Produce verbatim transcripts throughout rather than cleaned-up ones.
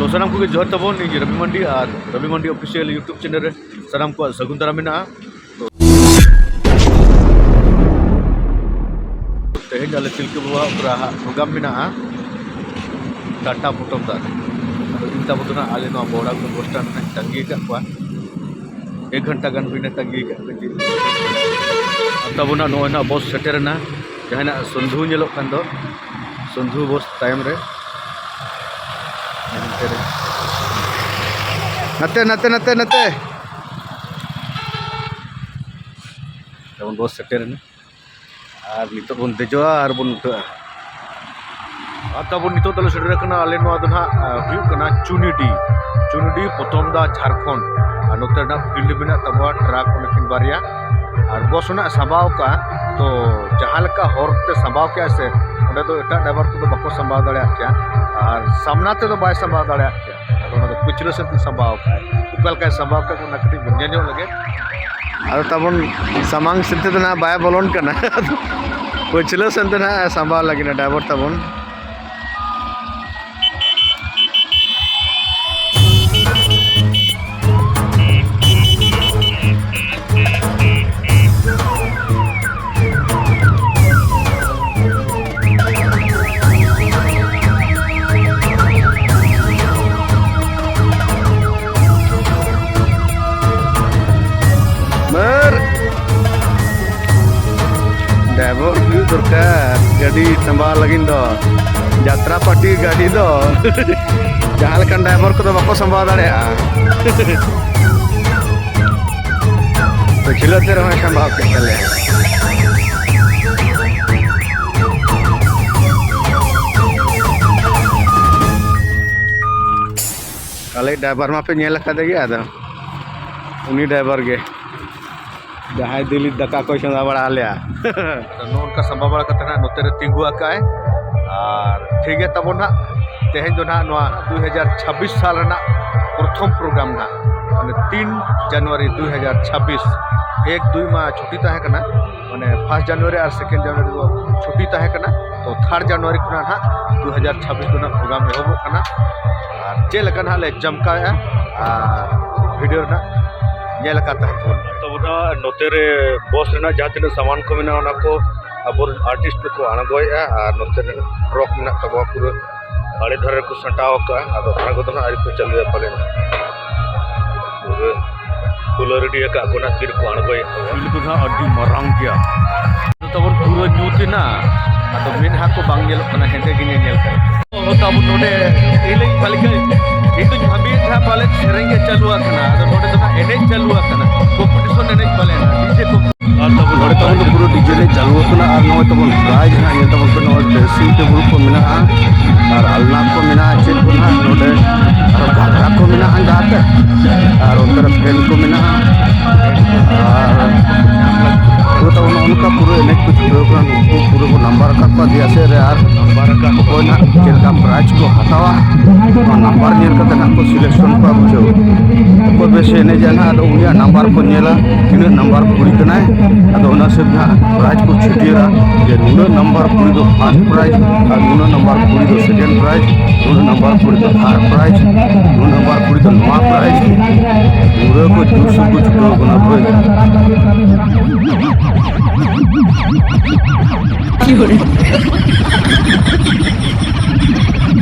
ᱛᱚ ᱥᱟᱱᱟᱢ ᱠᱚᱜᱮ ᱡᱚᱦᱟᱨ ᱛᱟᱵᱚᱱ, ᱤᱧ ᱨᱚᱵᱤ ᱢᱟᱱᱰᱤ ᱟᱨ ᱨᱚᱵᱤ ᱢᱟᱱᱰᱤ ᱚᱯᱷᱤᱥᱤᱭᱟᱞ YouTube ᱪᱮᱱᱮᱞ ᱨᱮ ᱥᱟᱱᱟᱢ ᱠᱚᱣᱟᱜ ᱥᱟᱹᱜᱩᱱ ᱫᱟᱨᱟᱢ ᱢᱮᱱᱟᱜᱼᱟ᱾ ᱛᱚ ᱛᱮᱦᱮᱧ ᱟᱞᱮ ᱛᱤᱞᱠᱟᱹ ᱵᱟᱵᱟ ᱚᱠᱨᱟ ᱦᱟᱸᱜ ᱯᱨᱳᱜᱨᱟᱢ ᱢᱮᱱᱟᱜᱼᱟ ᱴᱟᱴᱟ ᱯᱚᱴᱚᱢ ᱫᱟᱨ ᱨᱮ᱾ ᱟᱫᱚ ᱤᱧ ᱛᱟᱵᱚ ᱫᱚ ᱱᱟᱜ ᱟᱞᱮ ᱱᱚᱣᱟ ᱵᱚᱦᱲᱟ ᱠᱷᱚᱱ ᱵᱚᱥ ᱥᱴᱮᱱᱰ ᱨᱮ ᱛᱟᱺᱜᱤ ᱟᱠᱟᱫ ᱠᱚᱣᱟ᱾ ᱮᱠ ᱜᱷᱚᱱᱴᱟ ᱜᱟᱱ ᱦᱩᱭᱱᱟ ᱛᱟᱺᱜᱤ ᱟᱠᱟᱫ ᱠᱚ ᱪᱮᱫ᱾ ᱟᱨ ᱛᱟᱵᱚᱱᱟ ᱱᱚᱜᱼᱚᱭ ᱱᱟᱜ ᱵᱚᱥ ᱥᱮᱴᱮᱨᱮᱱᱟ, ᱡᱟᱦᱟᱸᱭ ᱱᱟᱜ ᱥᱚᱱᱫᱷᱩ ᱧᱮᱞᱚᱜ ᱠᱟᱱ ᱫᱚ, ᱥᱚᱱᱫᱷᱩ ᱵᱚᱥ ᱛᱟᱭᱚᱢ ᱨᱮ᱾ ᱱᱟᱛᱮ ᱨᱮ᱾ ᱱᱟᱛᱮ, ᱱᱟᱛᱮ, ᱱᱟᱛᱮ, ᱱᱟᱛᱮ᱾ ᱛᱟᱵᱚᱱ ᱵᱚᱥ ᱥᱮᱴᱮᱨᱮᱱᱟ᱾ ᱟᱨ ᱱᱤᱛᱚᱜ ᱵᱚᱱ ᱫᱮᱡᱚᱜᱼᱟ ᱟᱨ ᱵᱚᱱ ᱩᱴᱷᱟᱹᱜᱼᱟ᱾ ᱟᱨ ᱛᱟᱵᱚᱱ ᱱᱤᱛᱚᱜ ᱫᱚᱞᱮ ᱥᱮᱴᱮᱨ ᱟᱠᱟᱱᱟ, ᱟᱞᱮ ᱱᱚᱣᱟ ᱫᱚ ᱱᱟᱦᱟᱜ, ᱟ, ᱦᱩᱭᱩᱜ ᱠᱟᱱᱟ ᱪᱩᱱᱤᱰᱤ, ᱪᱩᱱᱤᱰᱤ ᱯᱚᱛᱚᱢᱫᱟ ᱡᱷᱟᱲᱠᱷᱚᱸᱰ᱾ ᱟᱨ ᱱᱚᱛᱮ ᱨᱮᱱᱟᱜ ᱯᱷᱤᱞᱰ ᱢᱮᱱᱟᱜ ᱛᱟᱵᱚᱱᱟ, ᱴᱨᱟᱠ ᱚᱸᱰᱮ ᱠᱤᱱ ᱵᱟᱨᱭᱟ᱾ ᱟᱨ ᱵᱚᱥ ᱨᱮᱱᱟᱜ ᱥᱟᱸᱵᱟᱣ ᱠᱟᱜᱼᱟ, ᱛᱚ ᱡᱟᱦᱟᱸ ᱞᱮᱠᱟ ᱦᱚᱨ ᱛᱮ ᱥᱟᱸᱵᱟᱣ ᱠᱮᱜᱼᱟ ᱥᱮ, ᱚᱸᱰᱮ ᱫᱚ ᱮᱴᱟᱜ ᱰᱨᱟᱭᱵᱷᱟᱨ ᱠᱚᱫᱚ ᱵᱟᱠᱚ ᱥᱟᱸᱵᱟᱣ ᱫᱟᱲᱮᱭᱟᱜ ᱠᱮᱭᱟ᱾ ᱟᱨ ᱥᱟᱢᱱᱟ ᱛᱮᱫᱚ ᱵᱟᱭ ᱥᱟᱸᱵᱟᱣ ᱫᱟᱲᱮᱭᱟᱜ ᱠᱮᱭᱟ, ᱟᱫᱚ ᱚᱱᱟ ᱫᱚ ᱯᱟᱹᱪᱷᱞᱟᱹ ᱥᱮᱫ ᱛᱮ ᱥᱟᱸᱵᱟᱣ ᱠᱟᱜᱼᱟᱭ᱾ ᱚᱠᱟ ᱞᱮᱠᱟᱭ ᱥᱟᱸᱵᱟᱣ ᱠᱟᱜ ᱚᱱᱟ ᱠᱟᱹᱴᱤᱡ ᱵᱚᱱ ᱧᱮᱞ ᱧᱚᱜ ᱞᱮᱜᱮ᱾ ᱟᱫᱚ ᱛᱟᱵᱚᱱ ᱥᱟᱢᱟᱝ ᱥᱮᱫ ᱛᱮᱫᱚ ᱱᱟᱦᱟᱜ ᱵᱟᱭ ᱵᱚᱞᱚᱱ ᱠᱟᱱᱟ᱾ ᱯᱟᱹᱪᱷᱞᱟᱹ ᱥᱮᱱ ᱛᱮ ᱱᱟᱦᱟᱜ ᱥᱟᱢᱵᱟᱣ ᱞᱟᱹᱜᱤᱫ ᱰᱨᱟᱭᱵᱷᱟᱨ ᱛᱟᱵᱚᱱ᱾ ᱢᱟᱹᱨ! ᱰᱟᱭᱵᱚᱨ ᱦᱩᱭᱩᱜ ᱫᱚᱨᱠᱟᱨ ᱜᱟᱹᱰᱤ ᱥᱟᱸᱵᱟᱣ ᱞᱟᱹᱜᱤᱫ ᱫᱚ᱾ ᱡᱟᱛᱨᱟ ᱯᱟᱨᱴᱤ ᱜᱟᱹᱰᱤ ᱫᱚ ᱡᱟᱦᱟᱸ ᱞᱮᱠᱟᱱ ᱰᱟᱭᱵᱚᱨ ᱠᱚᱫᱚ ᱵᱟᱠᱚ ᱥᱟᱸᱵᱟᱣ ᱫᱟᱲᱮᱭᱟᱜᱼᱟ᱾ ᱯᱟᱹᱪᱷᱞᱟᱹ ᱛᱮ ᱨᱮᱦᱚᱸᱭ ᱥᱟᱸᱵᱟᱣ ᱠᱮᱫ ᱛᱟᱞᱮᱭᱟ᱾ ᱟᱞᱮ ᱰᱟᱭᱵᱟᱨ ᱢᱟᱯᱮ ᱧᱮᱞ ᱟᱠᱟᱫᱮ ᱜᱮ, ᱟᱫᱚ ᱩᱱᱤ ᱰᱟᱭᱵᱟᱨ ᱜᱮ ᱡᱟᱦᱟᱸᱭ ᱫᱤᱞᱤ ᱫᱟᱠᱟ ᱠᱚᱭ ᱪᱚᱸᱫᱟ ᱵᱟᱲᱟ ᱟᱞᱮᱭᱟ᱾ ᱟᱫᱚ ᱱᱚᱜᱼᱚ ᱱᱚᱝᱠᱟ ᱥᱟᱸᱵᱟ ᱵᱟᱲᱟ ᱠᱟᱛᱮ ᱱᱟᱜ ᱱᱚᱛᱮ ᱨᱮ ᱛᱤᱸᱜᱩ ᱟᱠᱟᱫᱼᱟᱭ᱾ ᱟᱨ ᱴᱷᱤᱠ ᱜᱮ ᱛᱟᱵᱚᱱ ᱱᱟᱜ, ᱛᱮᱦᱮᱧ ᱫᱚ ᱱᱟᱜ ᱱᱚᱣᱟ ᱫᱩᱭ ᱦᱟᱡᱟᱨ ᱪᱷᱟᱵᱵᱤᱥ ᱥᱟᱞ ᱨᱮᱱᱟᱜ ᱯᱨᱚᱛᱷᱚᱢ ᱯᱨᱳᱜᱨᱟᱢ ᱱᱟᱜ, ᱢᱟᱱᱮ ᱛᱤᱱ ᱡᱟᱱᱩᱣᱟᱨᱤ ᱫᱩᱭ ᱦᱟᱡᱟᱨ ᱪᱷᱟᱵᱵᱤᱥ᱾ ᱮᱠ ᱫᱩᱭ ᱢᱟ ᱪᱷᱩᱴᱤ ᱛᱟᱦᱮᱸ ᱠᱟᱱᱟ, ᱢᱟᱱᱮ first January ᱟᱨ second January ᱫᱚ ᱪᱷᱩᱴᱤ ᱛᱟᱦᱮᱸ ᱠᱟᱱᱟ᱾ ᱛᱚ third January ᱠᱷᱚᱱᱟᱜ ᱱᱟᱦᱟᱜ ᱫᱩ ᱦᱟᱡᱟᱨ ᱪᱷᱟᱵᱵᱤᱥ ᱫᱚ ᱱᱟᱦᱟᱜ program ᱮᱦᱚᱵᱚᱜ ᱠᱟᱱᱟ᱾ ᱟᱨ ᱪᱮᱫ ᱞᱮᱠᱟ ᱱᱟᱦᱟᱜ ᱞᱮ ᱡᱟᱢᱠᱟᱣᱮᱫᱼᱟ, ᱟᱨ video ᱨᱮᱱᱟᱜ ᱧᱮᱞ ᱟᱠᱟᱫ ᱛᱟᱦᱮᱸ ᱛᱟᱵᱚᱱ ᱯᱮ᱾ ᱛᱟᱵᱚᱱᱟ ᱱᱚᱛᱮ ᱨᱮ ᱵᱚᱥ ᱨᱮᱱᱟᱜ ᱡᱟᱦᱟᱸ ᱛᱤᱱᱟᱹᱜ ᱥᱟᱢᱟᱱ ᱠᱚ ᱢᱮᱱᱟᱜᱼᱟ, ᱚᱱᱟ ᱠᱚ ᱟᱵᱚ artist ᱠᱚᱠᱚ ᱟᱬᱜᱚᱭᱮᱫᱼᱟ᱾ ᱟᱨ ᱱᱚᱛᱮ ᱨᱮ ᱴᱨᱚᱠ ᱢᱮᱱᱟᱜ ᱛᱟᱵᱚᱱᱟ, ᱯᱩᱨᱟᱹ ᱟᱲᱮ ᱫᱷᱟᱨᱮ ᱨᱮᱠᱚ ᱥᱟᱢᱴᱟᱣ ᱟᱠᱟᱫᱼᱟ᱾ ᱟᱫᱚ ᱚᱱᱟ ᱠᱚᱫᱚ ᱱᱟᱦᱟᱜ ᱟᱹᱣᱨᱤ ᱠᱚ ᱪᱟᱹᱞᱩᱭᱟ ᱯᱟᱞᱮᱱ᱾ ᱯᱩᱨᱟᱹ ᱠᱷᱩᱞᱟᱹᱣ ready ᱟᱠᱟᱫ ᱠᱚ ᱱᱟᱦᱟᱜ, ᱛᱤ ᱨᱮᱠᱚ ᱟᱬᱜᱚᱭᱮᱫ ᱠᱚᱣᱟ᱾ ᱯᱩᱭᱞᱩ ᱫᱚ ᱱᱟᱦᱟᱜ ᱟᱹᱰᱤ ᱢᱟᱨᱟᱝ ᱜᱮᱭᱟ᱾ ᱛᱟᱵᱚᱱ ᱯᱩᱨᱟᱹ ᱧᱩᱛ ᱮᱱᱟ, ᱟᱫᱚ ᱢᱮᱫᱦᱟ ᱠᱚ ᱵᱟᱝ ᱧᱮᱞᱚᱜ ᱠᱟᱱᱟ, ᱦᱮᱸᱫᱮ ᱜᱮ ᱧᱮᱧᱮᱞ ᱠᱟᱱᱟ᱾ ᱛᱟᱵᱚᱱ ᱱᱚᱰᱮ ᱮᱱᱮᱡ ᱵᱟᱞᱮ ᱤᱧ ᱫᱩᱧ ᱵᱷᱟᱵᱤᱭᱮᱫ ᱛᱟᱦᱮᱸᱫ ᱯᱟᱞᱮᱫ ᱥᱮᱨᱮᱧ ᱜᱮ ᱪᱟᱹᱞᱩ ᱟᱠᱟᱱᱟ, ᱟᱫᱚ ᱱᱚᱰᱮ ᱫᱚ ᱦᱟᱸᱜ ᱮᱱᱮᱡ ᱪᱟᱹᱞᱩ ᱟᱠᱟᱱᱟ, competition ᱮᱱᱮᱡ ᱯᱟᱞᱮ ᱱᱟᱦᱟᱜ, DJ ᱠᱚ᱾ ᱟᱨ ᱛᱟᱵᱚᱱ ᱱᱚᱰᱮ ᱛᱟᱵᱚᱱ ᱫᱚ ᱯᱩᱨᱟᱹ DJ ᱮᱱᱮᱡ ᱪᱟᱹᱞᱩ ᱟᱠᱟᱱᱟ᱾ ᱟᱨ ᱱᱚᱜᱼᱚᱭ ᱛᱟᱵᱚᱱ prize ᱦᱟᱸᱜ ᱧᱮᱞ ᱛᱟᱵᱚᱱ ᱯᱮ, ᱱᱚᱜᱼᱚᱭ dressing table ᱠᱚ ᱢᱮᱱᱟᱜᱼᱟ, ᱟᱨ ᱟᱞᱱᱟ ᱠᱚ ᱢᱮᱱᱟᱜᱼᱟ, ᱪᱮᱫ ᱠᱚ ᱱᱟᱦᱟᱜ ᱱᱚᱰᱮ ᱟᱨ ᱜᱷᱟᱜᱽᱨᱟ ᱠᱚ ᱢᱮᱱᱟᱜᱼᱟ ᱡᱟᱦᱟᱸᱛᱮ, ᱟᱨ ᱚᱱᱛᱮ ᱨᱮ fan ᱠᱚ ᱢᱮᱱᱟᱜᱼᱟ᱾ ᱟᱨ ᱯᱩᱨᱟᱹ ᱛᱟᱵᱚᱱ ᱱᱚᱜᱼᱚ ᱱᱚᱝᱠᱟ ᱯᱩᱨᱟᱹ ᱮᱱᱮᱡ ᱠᱚ ᱪᱷᱩᱴᱟᱹᱣ ᱠᱟᱱᱟ᱾ ᱱᱩᱠᱩ ᱯᱩᱨᱟᱹ ᱠᱚ number ᱟᱠᱟᱫ ᱠᱚᱣᱟ, ᱫᱮᱭᱟ ᱥᱮᱫ ᱨᱮ ᱟᱨ number ᱟᱠᱟᱫ ᱚᱠᱚᱭ ᱱᱟᱦᱟᱜ ᱪᱮᱫ ᱞᱮᱠᱟ prize ᱠᱚ ᱦᱟᱛᱟᱣᱟ, ᱚᱱᱟ number ᱧᱮᱞ ᱠᱟᱛᱮ ᱱᱟᱦᱟᱜ ᱠᱚ selection ᱠᱚᱣᱟ, ᱵᱩᱡᱷᱟᱹᱣ᱾ ᱚᱠᱚᱭ ᱵᱮᱥ ᱮ ᱮᱱᱮᱡᱟ ᱱᱟᱦᱟᱜ, ᱟᱫᱚ ᱩᱱᱤᱭᱟᱜ number ᱠᱚ ᱧᱮᱞᱟ, ᱛᱤᱱᱟᱹᱜ number ᱠᱩᱲᱤ ᱠᱟᱱᱟᱭ, ᱟᱫᱚ ᱚᱱᱟ ᱦᱤᱥᱟᱹᱵ ᱱᱟᱦᱟᱜ prize ᱠᱚ ᱪᱷᱟᱹᱴᱭᱟᱹᱨᱟ ᱡᱮ ᱱᱩᱱᱟᱹᱜ number ᱠᱩᱲᱤ ᱫᱚ first prize, ᱟᱨ ᱱᱩᱱᱟᱹᱜ number ᱠᱩᱲᱤ ᱫᱚ second prize, ᱱᱩᱱᱟᱹᱜ number ᱠᱩᱲᱤ ᱫᱚ third prize, ᱱᱩᱱᱟᱹᱜ number ᱠᱩᱲᱤ ᱫᱚ ᱱᱚᱣᱟ prize᱾ ᱯᱩᱨᱟᱹ ᱠᱚ ᱡᱳᱨ ᱥᱳᱨ ᱠᱚ ᱪᱷᱩᱴᱟᱹᱣ ᱠᱟᱱᱟ ᱵᱷᱟᱹᱭ᱾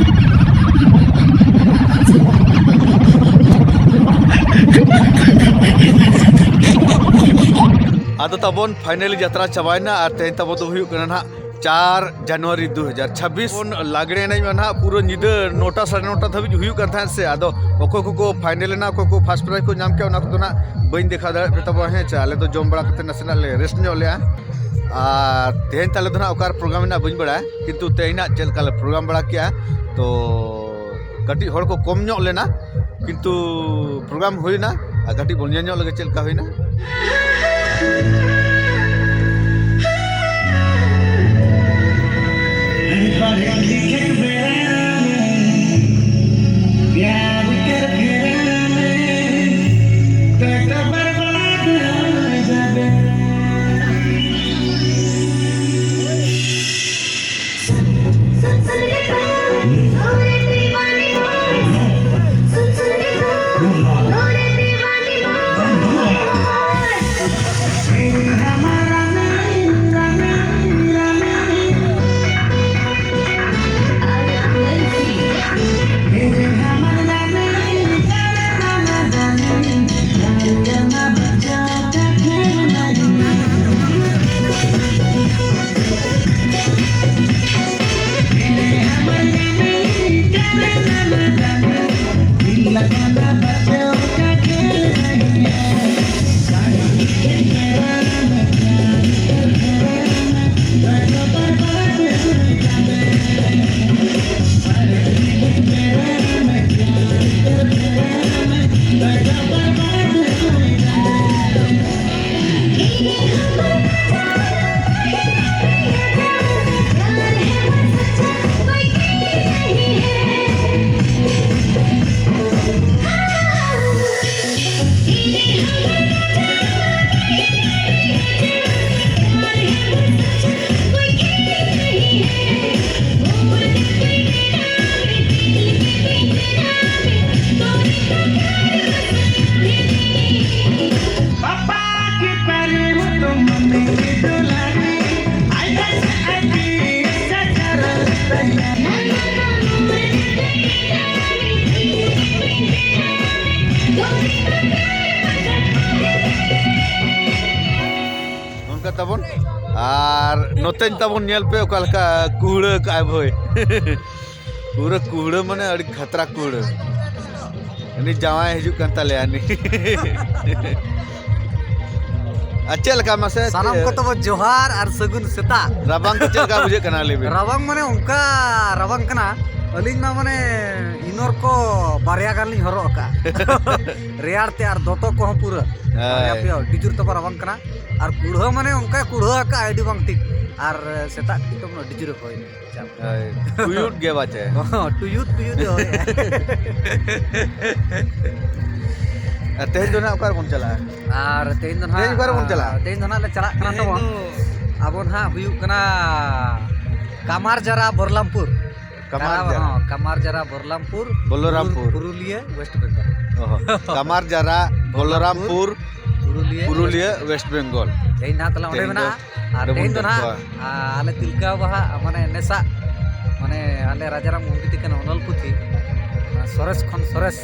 ᱟᱫᱚ ᱛᱟᱵᱚᱱ finally ᱡᱟᱛᱨᱟ ᱪᱟᱵᱟᱭᱮᱱᱟ, ᱟᱨ ᱛᱮᱦᱮᱧ ᱛᱟᱵᱚ ᱫᱚ ᱦᱩᱭᱩᱜ ᱠᱟᱱᱟ ᱱᱟᱦᱟᱜ ᱪᱟᱨ ᱡᱟᱱᱩᱣᱟᱨᱤ ᱫᱩ ᱦᱟᱡᱟᱨ ᱪᱷᱟᱵᱵᱤᱥ᱾ ᱵᱚᱱ ᱞᱟᱜᱽᱲᱮ ᱮᱱᱮᱡ ᱢᱟ ᱱᱟᱦᱟᱜ ᱯᱩᱨᱟᱹ ᱧᱤᱫᱟᱹ ᱱᱚᱴᱟ ᱥᱟᱲᱮ ᱱᱚᱴᱟ ᱫᱷᱟᱹᱵᱤᱡ ᱦᱩᱭᱩᱜ ᱠᱟᱱ ᱛᱟᱦᱮᱸᱫ ᱥᱮ, ᱟᱫᱚ ᱚᱠᱚᱭ ᱠᱚᱠᱚ final ᱮᱱᱟ, ᱚᱠᱚᱭ ᱠᱚ first prize ᱠᱚ ᱧᱟᱢ ᱠᱮᱜᱼᱟ, ᱚᱱᱟ ᱠᱚᱫᱚ ᱱᱟᱦᱟᱜ ᱵᱟᱹᱧ ᱫᱮᱠᱷᱟᱣ ᱫᱟᱲᱮᱭᱟᱜ ᱯᱮ ᱛᱟᱵᱚᱱᱟ, ᱦᱮᱸ ᱪᱮ? ᱟᱞᱮ ᱫᱚ ᱡᱚᱢ ᱵᱟᱲᱟ ᱠᱟᱛᱮ ᱱᱟᱥᱮᱱᱟᱜ ᱞᱮ rest ᱧᱚᱜ ᱞᱮᱜᱼᱟ᱾ ᱟᱨ ᱛᱮᱦᱮᱧ ᱛᱟᱞᱮ ᱫᱚ ᱱᱟᱦᱟᱜ ᱚᱠᱟᱨᱮ program ᱢᱮᱱᱟᱜᱼᱟ ᱵᱟᱹᱧ ᱵᱟᱲᱟᱭᱟ, ᱠᱤᱱᱛᱩ ᱛᱮᱦᱮᱧ ᱱᱟᱦᱟᱜ ᱪᱮᱫ ᱞᱮᱠᱟ ᱞᱮ program ᱵᱟᱲᱟ ᱠᱮᱜᱼᱟ, ᱛᱚ ᱠᱟᱹᱴᱤᱡ ᱦᱚᱲ ᱠᱚ ᱠᱚᱢ ᱧᱚᱜ ᱞᱮᱱᱟ, ᱠᱤᱱᱛᱩ program ᱦᱩᱭᱱᱟ᱾ ᱟᱨ ᱠᱟᱹᱴᱤᱡ ᱵᱚᱱ ᱧᱮᱞ ᱧᱚᱜ ᱞᱮᱜᱮ ᱪᱮᱫ ᱞᱮᱠᱟ ᱦᱩᱭᱱᱟ᱾ पापा की परी हो तुम, मम्मी की दुलारी। आई जैसे आईपीएस सर। ᱚᱱᱠᱟ ᱛᱟᱵᱚᱱ᱾ ᱟᱨ ᱱᱚᱛᱮᱧ ᱛᱟᱵᱚᱱ ᱧᱮᱞ ᱯᱮ ᱚᱠᱟ ᱞᱮᱠᱟ ᱠᱩᱦᱲᱟᱹ ᱠᱟᱜᱼᱟᱭ ᱵᱷᱟᱹᱭ᱾ ᱯᱩᱨᱟᱹ ᱠᱩᱦᱲᱟᱹ ᱢᱟᱱᱮ ᱟᱹᱰᱤ ᱠᱷᱟᱛᱨᱟ ᱠᱩᱦᱲᱟᱹ᱾ ᱩᱱᱤ ᱡᱟᱶᱟᱭ ᱦᱤᱡᱩᱜ ᱠᱟᱱ ᱛᱟᱞᱮᱭᱟ ᱩᱱᱤ᱾ ᱟᱨ ᱪᱮᱫ ᱞᱮᱠᱟ ᱢᱟᱥᱮ? ᱥᱟᱱᱟᱢ ᱠᱚ ᱛᱟᱵᱚ ᱡᱚᱦᱟᱨ ᱟᱨ ᱥᱟᱹᱜᱩᱱ ᱥᱮᱛᱟᱜ᱾ ᱨᱟᱵᱟᱝ ᱠᱚ ᱪᱮᱫ ᱞᱮᱠᱟ ᱵᱩᱡᱷᱟᱹᱜ ᱠᱟᱱᱟ ᱞᱟᱹᱭ ᱵᱤᱱ? ᱨᱟᱵᱟᱝ ᱢᱟᱱᱮ ᱚᱱᱠᱟ ᱨᱟᱵᱟᱝ ᱠᱟᱱᱟ, ᱟᱹᱞᱤᱧ ᱢᱟ ᱢᱟᱱᱮ ᱤᱱᱚᱨ ᱠᱚ ᱵᱟᱨᱭᱟ ᱜᱟᱱ ᱞᱤᱧ ᱦᱚᱨᱚᱜ ᱟᱠᱟᱫᱼᱟ᱾ ᱨᱮᱭᱟᱲ ᱛᱮ ᱟᱨ ᱫᱚᱛᱚ ᱠᱚᱦᱚᱸ ᱯᱩᱨᱟᱹ ᱵᱟᱨᱭᱟ ᱦᱳᱭ᱾ ᱯᱮᱭᱟ ᱟᱹᱰᱤ ᱡᱳᱨ ᱛᱟᱵᱚ ᱨᱟᱵᱟᱝ ᱠᱟᱱᱟ᱾ ᱟᱨ ᱠᱩᱲᱦᱟᱹ ᱢᱟᱱᱮ ᱚᱱᱠᱟ ᱠᱩᱲᱦᱟᱹ ᱟᱠᱟᱫᱼᱟ ᱟᱹᱰᱤ ᱵᱟᱝ ᱴᱷᱤᱠ᱾ ᱟᱨ ᱥᱮᱛᱟᱜ ᱠᱟᱹᱴᱤᱡ ᱛᱟᱵᱚᱱ ᱟᱹᱰᱤ ᱡᱳᱨᱮ ᱦᱚᱭ᱾ ᱦᱳᱭ, ᱴᱩᱭᱩᱴ ᱜᱮ ᱵᱟᱪᱮ᱾ ᱦᱚᱸ, ᱴᱩᱭᱩᱴ, ᱴᱩᱭᱩᱴ ᱜᱮ ᱦᱚᱭ᱾ ᱟᱨ ᱛᱮᱦᱮᱧ ᱫᱚ ᱱᱟᱦᱟᱜ ᱚᱠᱟ ᱨᱮᱵᱚᱱ ᱪᱟᱞᱟᱜᱼᱟ? ᱟᱨ ᱛᱮᱦᱮᱧ ᱫᱚ ᱱᱟᱦᱟᱜ, ᱛᱮᱦᱮᱧ ᱚᱠᱟ ᱨᱮᱵᱚᱱ ᱪᱟᱞᱟᱜᱼᱟ? ᱛᱮᱦᱮᱧ ᱫᱚ ᱱᱟᱦᱟᱜ ᱞᱮ ᱪᱟᱞᱟᱜ ᱠᱟᱱᱟ ᱛᱟᱵᱚᱱ᱾ ᱟᱵᱚ ᱱᱟᱦᱟᱜ ᱦᱩᱭᱩᱜ ᱠᱟᱱᱟ ᱠᱟᱢᱟᱨᱡᱟᱨᱟ ᱵᱚᱨᱞᱟᱢᱯᱩᱨ᱾ ᱠᱟᱢᱟᱨᱡᱟᱨᱟ᱾ ᱦᱚᱸ, ᱠᱟᱢᱟᱨᱡᱟᱨᱟ ᱵᱚᱨᱞᱟᱢᱯᱩᱨ᱾ ᱵᱚᱞᱚᱨᱟᱢᱯᱩᱨ᱾ ᱯᱩᱨᱩ-, ᱯᱩᱨᱩᱞᱤᱭᱟᱹ, ᱳᱭᱮᱥᱴ ᱵᱮᱝᱜᱚᱞ᱾ ᱚᱦᱚ, ᱠᱟᱢᱟᱨᱡᱟᱨᱟ, ᱵᱚᱞᱚᱨᱟᱢᱯᱩᱨ, ᱯᱩᱨᱩᱞᱤᱭᱟᱹ, ᱯᱩᱨᱩᱞᱤᱭᱟᱹ, ᱳᱭᱮᱥᱴ ᱵᱮᱝᱜᱚᱞ᱾ ᱛᱮᱦᱮᱧ ᱱᱟᱦᱟᱜ ᱛᱟᱦᱞᱮ ᱚᱸᱰᱮ ᱛᱮᱦᱮᱧ ᱫᱚ ᱢᱮᱱᱟᱜᱼᱟ᱾ ᱟᱨ ᱚᱸᱰᱮ ᱵᱚᱱ ᱛᱮᱦᱮᱧ ᱫᱚ ᱱᱟᱦᱟᱜ, ᱪᱟᱞᱟᱜᱼᱟ᱾ ᱟ, ᱟᱞᱮ ᱛᱤᱞᱠᱟᱹ ᱵᱟᱵᱟ ᱦᱟᱜ, ᱢᱟᱱᱮ, ᱱᱮᱥᱟᱜ, ᱢᱟᱱᱮ, ᱟᱞᱮ ᱨᱟᱡᱟᱨᱟᱢ ᱜᱚᱢᱠᱮ ᱛᱤᱠᱤᱱ ᱚᱱᱚᱞ ᱯᱩᱛᱷᱤ, ᱚᱱᱟ ᱥᱚᱨᱮᱥ ᱠᱷᱚᱱ ᱥᱚᱨᱮᱥ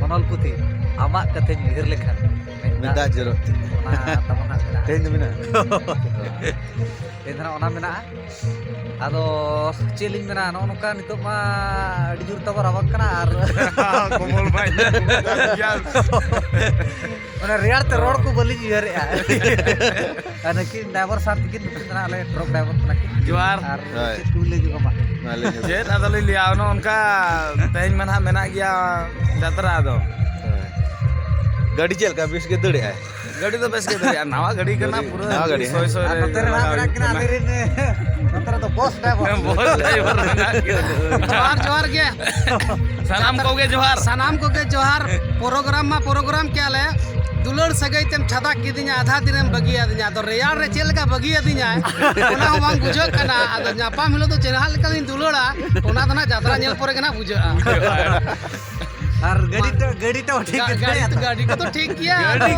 ᱚᱱᱚᱞ ᱯᱩᱛᱷᱤ, ᱟᱢᱟᱜ ᱠᱟᱛᱷᱟᱧ ᱩᱭᱦᱟᱹᱨ ᱞᱮᱠᱷᱟᱱ ᱢᱮᱫ ᱢᱮᱫ ᱫᱟᱜ ᱫᱟᱜ ᱡᱚᱨᱚᱜ ᱛᱤᱧᱟ᱾ ᱚᱱᱟ ᱛᱟᱵᱚᱱ ᱦᱟᱸᱜ ᱢᱮᱱᱟᱜᱼᱟ᱾ ᱛᱮᱦᱮᱧ ᱫᱚ ᱢᱮᱱᱟᱜᱼᱟ? ᱫᱷᱟᱨᱟ ᱚᱱᱟ ᱢᱮᱱᱟᱜᱼᱟ᱾ ᱟᱫᱚ ᱪᱮᱫ ᱞᱤᱧ ᱢᱮᱱᱟ, ᱱᱚᱜᱼᱚ ᱱᱚᱝᱠᱟ ᱱᱤᱛᱚᱜ ᱢᱟ ᱟᱹᱰᱤ ᱡᱳᱨ ᱛᱟᱵᱚ ᱨᱟᱵᱟᱝ ᱠᱟᱱᱟ ᱟᱨ ᱠᱚᱢᱵᱚᱞ ᱵᱟᱭ ᱧᱟᱢ ᱠᱟᱫᱟ᱾ ᱚᱱᱟ ᱨᱮᱭᱟᱲ ᱛᱮ ᱨᱚᱲ ᱠᱚ ᱵᱟᱹᱞᱤᱧ ᱩᱭᱦᱟᱹᱨᱮᱜᱼᱟ᱾ ᱟᱨ ᱱᱩᱠᱤᱱ ᱰᱨᱟᱭᱵᱷᱟᱨ ᱥᱟᱨ ᱛᱟᱹᱠᱤᱱ, ᱱᱩᱠᱤᱱ ᱫᱚ ᱱᱟᱦᱟᱜ ᱟᱞᱮ ᱴᱨᱟᱠ ᱰᱨᱟᱭᱵᱷᱟᱨ ᱠᱟᱱᱟ ᱠᱤᱱ᱾ ᱡᱚᱦᱟᱨ᱾ ᱟᱨ ᱦᱳᱭ᱾ ᱪᱮᱫ ᱠᱚ ᱞᱟᱹᱭ ᱧᱚᱜ ᱟᱢᱟ? ᱢᱟ ᱞᱟᱹᱭ ᱧᱚᱜ ᱢᱮ᱾ ᱪᱮᱫ ᱟᱫᱚ ᱞᱤᱧ ᱞᱟᱹᱭᱟ, ᱚᱱᱮ ᱚᱱᱠᱟ ᱛᱮᱦᱮᱧ ᱢᱟ ᱱᱟᱦᱟᱜ ᱢᱮᱱᱟᱜ ᱜᱮᱭᱟ ᱡᱟᱛᱨᱟ ᱫᱚ᱾ ᱦᱳᱭ᱾ ᱜᱟᱹᱰᱤ ᱪᱮᱫ ᱞᱮᱠᱟ, ᱵᱮᱥ ᱜᱮ ᱫᱟᱹᱲᱮᱜᱼᱟᱭ? ᱜᱟᱹᱰᱤ ᱫᱚ ᱵᱮᱥ ᱜᱮ ᱫᱟᱹᱲᱮᱜᱼᱟ, ᱱᱟᱣᱟ ᱜᱟᱹᱰᱤ ᱠᱟᱱᱟ, ᱜᱟᱹᱰᱤ, ᱯᱩᱨᱟᱹ ᱱᱟᱣᱟ ᱜᱟᱹᱰᱤ, ᱥᱚᱭ ᱥᱚᱭ ᱟᱨ ᱨᱮ ᱱᱚᱛᱮ ᱨᱮ ᱱᱟᱦᱟᱜ ᱞᱟᱜᱟᱣ ᱢᱮᱱᱟᱜ ᱦᱩᱭᱩᱜ ᱠᱤᱱᱟ ᱠᱟᱱᱟ᱾ ᱟᱞᱮ ᱨᱮᱱ, ᱱᱚᱛᱮ ᱨᱮᱫᱚ ᱵᱚᱥ ᱰᱨᱟᱭᱵᱷᱟᱨ᱾ ᱵᱚᱥ ᱰᱨᱟᱭᱵᱷᱟᱨ ᱢᱮᱱᱟᱜ ᱠᱤᱱᱟ᱾ ᱡᱚᱦᱟᱨ, ᱡᱚᱦᱟᱨ ᱜᱮ᱾ ᱥᱟᱱᱟᱢ ᱠᱚᱜᱮ ᱡᱚᱦᱟᱨ᱾ ᱥᱟᱱᱟᱢ ᱠᱚᱜᱮ ᱡᱚᱦᱟᱨ᱾ ᱯᱨᱳᱜᱨᱟᱢ ᱢᱟ ᱯᱨᱳᱜᱨᱟᱢ ᱠᱮᱜᱼᱟ ᱞᱮ, ᱫᱩᱞᱟᱹᱲ ᱥᱟᱹᱜᱟᱹᱭ ᱛᱮᱢ ᱪᱷᱟᱫᱟ ᱠᱤᱫᱤᱧᱟ, ᱟᱫᱷᱟ ᱫᱤᱱᱮᱢ ᱵᱟᱹᱜᱤᱭᱟᱫᱤᱧᱟ᱾ ᱟᱫᱚ ᱨᱮᱭᱟᱲ ᱨᱮ ᱪᱮᱫ ᱞᱮᱠᱟ ᱵᱟᱹᱜᱤᱭᱟᱫᱤᱧᱟᱭ, ᱚᱱᱟ ᱦᱚᱸ ᱵᱟᱝ ᱵᱩᱡᱷᱟᱹᱜ ᱠᱟᱱᱟ᱾ ᱟᱫᱚ ᱧᱟᱯᱟᱢ ᱦᱤᱞᱳᱜ ᱫᱚ ᱪᱮᱫ ᱞᱮᱠᱟ ᱞᱤᱧ ᱫᱩᱞᱟᱹᱲᱟ, ᱚᱱᱟ ᱫᱚ ᱱᱟᱜ ᱡᱟᱛᱨᱟ ᱧᱮᱞ ᱯᱚᱨᱮ ᱜᱮ ᱱᱟᱜ ᱵᱩᱡᱷᱟᱹᱜᱼᱟ᱾ ᱟᱨ ᱜᱟᱹᱰᱤ ᱴᱟ-, ᱜᱟᱹᱰᱤ ᱴᱟ ᱴᱷᱤᱠ ᱜᱟ-, ᱜᱮ ᱜᱟᱹᱰᱤ ᱛᱟᱦᱮᱸᱭᱟ ᱛᱚ, ᱛᱚ? ᱜᱟᱹᱰᱤ ᱠᱚᱫᱚ ᱴᱷᱤᱠ ᱜᱮᱭᱟ᱾ ᱜᱟᱹᱰᱤ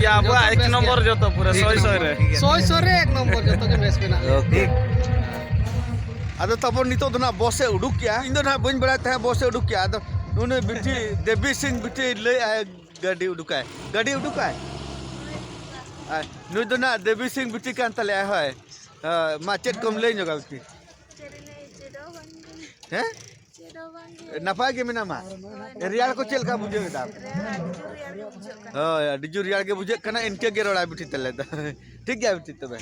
ᱟᱵᱚᱣᱟᱜ ᱠᱚᱫᱚ ᱮᱠ ᱵᱮᱥ ᱱᱚᱢᱵᱚᱨ ᱜᱮᱭᱟ᱾ ᱡᱚᱛᱚ ᱯᱩᱨᱟᱹ ᱮᱠ ᱥᱚᱭ ᱥᱚᱭ ᱱᱚᱢᱵᱚᱨ, ᱨᱮ᱾ ᱴᱷᱤᱠ ᱜᱮᱭᱟ᱾ ᱥᱚᱭ ᱥᱚᱭ ᱨᱮ ᱮᱠ ᱱᱚᱢᱵᱚᱨ ᱡᱚᱛᱚ ᱜᱮ ᱵᱮᱥ ᱢᱮᱱᱟᱜ ᱞᱮᱭᱟ᱾ ᱳᱠᱮ᱾ ᱟᱫᱚ ᱛᱟᱵᱚᱱ ᱱᱤᱛᱚᱜ ᱫᱚ ᱱᱟᱜ ᱵᱚᱥ ᱮ ᱩᱰᱩᱠ ᱠᱮᱜᱼᱟ᱾ ᱤᱧ ᱫᱚ ᱱᱟᱜ ᱵᱟᱹᱧ ᱵᱟᱲᱟᱭ ᱛᱟᱦᱮᱸᱫ ᱵᱚᱥ ᱮ ᱩᱰᱩᱠ ᱠᱮᱜᱼᱟ᱾ ᱟᱫᱚ ᱩᱱᱤ ᱵᱤᱴᱤ, ᱫᱮᱵᱤ ᱥᱤᱝ ᱵᱤᱴᱤ ᱞᱟᱹᱭᱮᱜᱼᱟᱭ ᱜᱟᱹᱰᱤ ᱩᱰᱩᱠᱟᱭ, ᱜᱟᱹᱰᱤ ᱩᱰᱩᱠᱟᱭ᱾ ᱟᱨ ᱱᱩᱭ ᱫᱚ ᱱᱟᱜ ᱫᱮᱵᱤ ᱥᱤᱝ ᱵᱤᱴᱤ ᱠᱟᱱ ᱛᱟᱞᱮᱭᱟᱭ, ᱦᱳᱭ᱾ ᱦᱳᱭ, ᱢᱟ ᱪᱮᱫ ᱠᱚᱢ ᱞᱟᱹᱭ ᱧᱚᱜᱟ ᱵᱤᱴᱤ? ᱪᱮᱫ ᱮ ᱞᱟᱹᱭ, ᱪᱮᱫ ᱦᱚᱸ ᱵᱟᱝ᱾ ᱦᱮᱸ? ᱪᱮᱫ ᱦᱚᱸ ᱵᱟᱝ ᱜᱮ᱾ ᱱᱟᱯᱟᱭ ᱜᱮ ᱢᱮᱱᱟᱢᱟ? ᱨᱮᱭᱟᱲ ᱠᱚ ᱪᱮᱫ ᱞᱮᱠᱟ ᱵᱩᱡᱷᱟᱹᱣ ᱮᱫᱟ? ᱨᱮᱭᱟᱲ, ᱟᱹᱰᱤ ᱡᱳᱨ ᱨᱮᱭᱟᱲ ᱜᱮ ᱵᱩᱡᱷᱟᱹᱜ ᱠᱟᱱᱟ᱾ ᱦᱳᱭ, ᱟᱹᱰᱤ ᱡᱳᱨ ᱨᱮᱭᱟᱲ ᱜᱮ ᱵᱩᱡᱷᱟᱹᱜ ᱠᱟᱱᱟ, ᱤᱱᱠᱟᱹ ᱜᱮ ᱨᱚᱲᱟᱭ ᱵᱤᱴᱤ ᱛᱟᱞᱮ ᱫᱚ᱾ ᱴᱷᱤᱠ ᱜᱮᱭᱟ ᱵᱤᱴᱤ, ᱛᱚᱵᱮ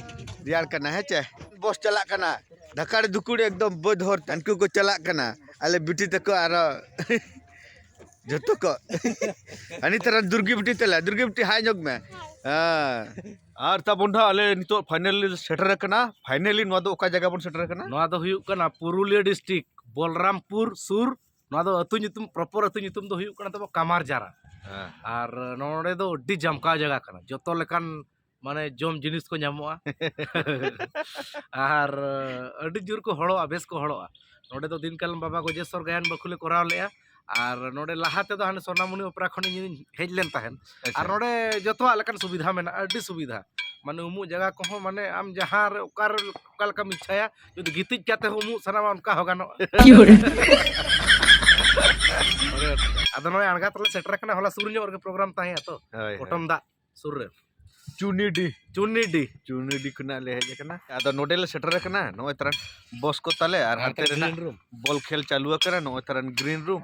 ᱨᱮᱭᱟᱲ ᱠᱟᱱᱟ, ᱦᱮᱸ ᱪᱮ? ᱵᱚᱥ ᱪᱟᱞᱟᱜ ᱠᱟᱱᱟ, ᱫᱷᱟᱠᱟᱲ ᱫᱷᱩᱠᱩᱲ ᱮᱠᱫᱚᱢ ᱵᱟᱹᱫᱽ ᱦᱚᱨ ᱛᱟᱱᱠᱩ ᱠᱚ ᱪᱟᱞᱟᱜ ᱠᱟᱱᱟ᱾ ᱟᱞᱮ ᱵᱤᱴᱤ ᱛᱟᱠᱚ ᱟᱨᱚ ᱡᱚᱛᱚ ᱠᱚ᱾ ᱦᱟᱹᱱᱤ ᱛᱟᱨᱟ ᱫᱩᱨᱜᱤ ᱵᱤᱴᱤ ᱛᱟᱞᱮ, ᱫᱩᱨᱜᱤ ᱵᱤᱴᱤ ᱦᱟᱭ ᱧᱚᱜ ᱢᱮ᱾ ᱦᱮᱸ᱾ ᱟᱨ ᱛᱟᱵᱚᱱ ᱫᱚ ᱟᱞᱮ ᱱᱤᱛᱚᱜ finally ᱥᱮᱴᱮᱨ ᱟᱠᱟᱱᱟ᱾ Finally ᱱᱚᱣᱟ ᱫᱚ ᱚᱠᱟ ᱡᱟᱭᱜᱟ ᱵᱚᱱ ᱥᱮᱴᱮᱨ ᱟᱠᱟᱱᱟ? ᱱᱚᱣᱟ ᱫᱚ ᱦᱩᱭᱩᱜ ᱠᱟᱱᱟ ᱯᱩᱨᱩᱞᱤᱭᱟᱹ district, ᱵᱚᱞᱨᱟᱢᱯᱩᱨ ᱥᱩᱨ᱾ ᱱᱚᱣᱟ ᱫᱚ ᱟᱹᱛᱩ ᱧᱩᱛᱩᱢ, proper ᱟᱹᱛᱩ ᱧᱩᱛᱩᱢ ᱫᱚ ᱦᱩᱭᱩᱜ ᱠᱟᱱᱟ ᱛᱟᱵᱚ ᱠᱟᱢᱟᱨᱡᱟᱨᱟ᱾ ᱦᱮᱸ᱾ ᱟᱨ ᱱᱚᱰᱮ ᱫᱚ ᱟᱹᱰᱤ ᱡᱟᱢᱠᱟᱣ ᱡᱟᱭᱜᱟ ᱠᱟᱱᱟ, ᱡᱚᱛᱚ ᱞᱮᱠᱟᱱ ᱢᱟᱱᱮ ᱡᱚᱢ ᱡᱤᱱᱤᱥ ᱠᱚ ᱧᱟᱢᱚᱜᱼᱟ᱾ ᱟᱨ ᱟᱹᱰᱤ ᱡᱳᱨ ᱠᱚ ᱦᱚᱲᱚᱜᱼᱟ, ᱵᱮᱥ ᱠᱚ ᱦᱚᱲᱚᱜᱼᱟ᱾ ᱱᱚᱰᱮ ᱫᱚ ᱫᱤᱱ ᱠᱟᱞᱚᱢ ᱵᱟᱵᱟ ᱜᱚᱡᱮᱥᱣᱚᱨ ᱜᱟᱭᱟᱱ ᱵᱟᱹᱠᱷᱩᱞᱮ ᱠᱚᱨᱟᱣ ᱞᱮᱜᱼᱟ᱾ ᱟᱨ ᱱᱚᱰᱮ ᱞᱟᱦᱟ ᱛᱮᱫᱚ ᱦᱟᱱᱮ ᱥᱳᱱᱟᱢᱩᱱᱤ ᱚᱯᱮᱨᱟ ᱠᱷᱚᱱ ᱤᱧᱤᱧ ᱦᱮᱡ ᱞᱮᱱ ᱛᱟᱦᱮᱸᱫ᱾ ᱟᱪᱪᱷᱟ᱾ ᱟᱨ ᱱᱚᱰᱮ ᱡᱚᱛᱚᱣᱟᱜ ᱞᱮᱠᱟᱱ ᱥᱩᱵᱤᱫᱷᱟ ᱢᱮᱱᱟᱜᱼᱟ, ᱟᱹᱰᱤ ᱥᱩᱵᱤᱫᱷᱟ᱾ ᱢᱟᱱᱮ ᱩᱢᱩᱜ ᱡᱟᱭᱜᱟ ᱠᱚᱦᱚᱸ, ᱢᱟᱱᱮ ᱟᱢ ᱡᱟᱦᱟᱸ ᱨᱮ ᱚᱠᱟ ᱨᱮ ᱚᱠᱟ ᱞᱮᱠᱟᱢ ᱤᱪᱪᱷᱟᱭᱟ, ᱡᱩᱫᱤ ᱜᱤᱛᱤᱡ ᱠᱟᱛᱮ ᱦᱚᱸ ᱩᱢᱩᱜ ᱥᱟᱱᱟᱢᱟ, ᱚᱱᱠᱟ ᱦᱚᱸ ᱜᱟᱱᱚᱜᱼᱟ᱾ ᱠᱤ ᱦᱚᱲ? ᱟᱫᱚ ᱱᱚᱜᱼᱚᱭ ᱟᱬᱜᱟᱛ ᱨᱮᱞᱮ ᱥᱮᱴᱮᱨ ᱟᱠᱟᱱᱟ, ᱦᱚᱞᱟ ᱥᱩᱨ ᱧᱚᱜ ᱨᱮᱜᱮ ᱯᱨᱳᱜᱨᱟᱢ ᱛᱟᱦᱮᱸᱭᱟ ᱛᱚ, ᱦᱳᱭ, ᱦᱳᱭ᱾ ᱯᱚᱴᱚᱢ ᱫᱟᱜ ᱥᱩᱨ ᱨᱮ᱾ ᱪᱩᱱᱤᱰᱤ᱾ ᱪᱩᱱᱤᱰᱤ᱾ ᱪᱩᱱᱤᱰᱤ ᱠᱷᱚᱱᱟᱜ ᱞᱮ ᱦᱮᱡ ᱟᱠᱟᱱᱟ᱾ ᱟᱫᱚ ᱱᱚᱰᱮ ᱞᱮ ᱥᱮᱴᱮᱨ ᱟᱠᱟᱱᱟ᱾ ᱱᱚᱜᱼᱚᱭ ᱛᱟᱨᱟᱱ ᱵᱚᱥ ᱠᱚ ᱛᱟᱞᱮ ᱟᱨ ᱦᱟᱱᱛᱮ ᱨᱮᱱᱟᱜ ᱵᱚᱞ ᱠᱷᱮᱞ ᱪᱟᱹᱞᱩ ᱟᱠᱟᱱᱟ᱾ ᱱᱚᱜᱼᱚᱭ ᱛᱟᱨᱟᱱ ᱜᱨᱤᱱ ᱨᱩᱢ᱾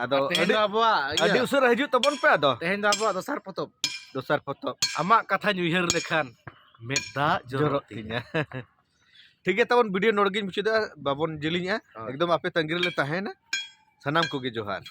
ᱟᱫᱚ ᱛᱮᱦᱮᱧ ᱟᱹᱰᱤ, ᱫᱚ ᱟᱵᱚᱣᱟᱜ ᱤᱭᱟᱹ, ᱟᱹᱰᱤ ᱩᱥᱟᱹᱨᱟ ᱦᱤᱡᱩᱜ ᱛᱟᱵᱚᱱ ᱯᱮ ᱟᱫᱚ᱾ ᱛᱮᱦᱮᱧ ᱫᱚ ᱟᱵᱚᱣᱟᱜ ᱫᱚᱥᱟᱨ ᱯᱚᱛᱚᱵ᱾ ᱫᱚᱥᱟᱨ ᱯᱚᱛᱚᱵ᱾ ᱟᱢᱟᱜ ᱠᱟᱛᱷᱟᱧ ᱩᱭᱦᱟᱹᱨ ᱞᱮᱠᱷᱟᱱ ᱢᱮᱫ ᱫᱟᱜ ᱡᱚᱨᱚᱜ ᱡᱚᱨᱚᱜ ᱛᱤᱧᱟ᱾ ᱛᱤᱧᱟ᱾ ᱴᱷᱤᱠ ᱜᱮᱭᱟ, ᱛᱟᱵᱚᱱ ᱵᱷᱤᱰᱤᱭᱳ ᱱᱚᱰᱮ ᱜᱤᱧ ᱢᱩᱪᱟᱹᱫᱟ, ᱵᱟᱵᱚᱱ ᱡᱮᱞᱮᱧᱟ᱾ ᱦᱳᱭ᱾ ᱮᱠᱫᱚᱢ ᱟᱯᱮ ᱛᱟᱺᱜᱤ ᱨᱮᱞᱮ ᱛᱟᱦᱮᱱᱟ᱾ ᱥᱟᱱᱟᱢ ᱠᱚᱜᱮ ᱡᱚᱦᱟᱨ᱾